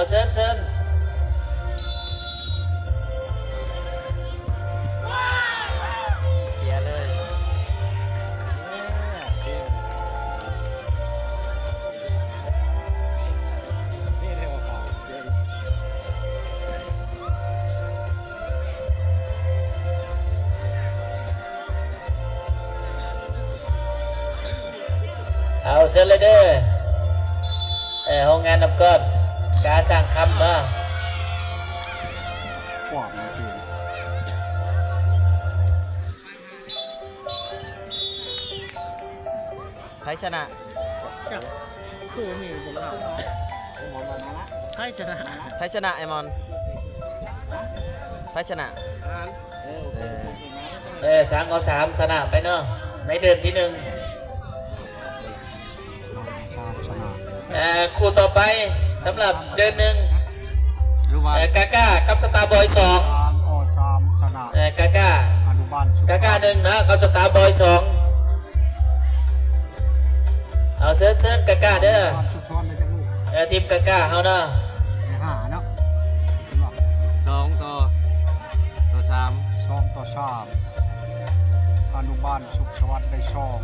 ເຊີນ ເຊີນ ເສຍເລີຍ. ເອົາ ເຊີນເລີຍເດີ ເອີ ໂຮງງານນ້ຳກ້ອນ ກາສ້າງຄຳເນາະ. ໃຜຊະນະ? ຈັກ ຄືມີບໍ່ລາວ ໃຜຊະນະ? ໃຜຊະນະ ໄອ້ມອນ? ໃຜຊະນະ? ເອີ ສາມຕໍ່ສາມ ຊະນະໄປເນາະ ໃນເດີນທີໜຶ່ງ. ເອີ ຄູ່ຕໍ່ໄປສຳລັບເດີນໜຶ່ງ ເອີ ກາກາກັບສະຕາບອຍສອງ. ເອີ ກາກາ ກາກາໜຶ່ງເນາະ ກັບສະຕາບອຍສອງ. ເອົາ ເຊີນ ເຊີນ ກາກາເດີ ເອີ ທີມກາກາເຮົາເນາະ. ສອງຕໍ່ ຕໍ່ສາມ ສອງຕໍ່ສາມ ອະນຸບານສຸກສະຫວັດໄດ້ສອງ.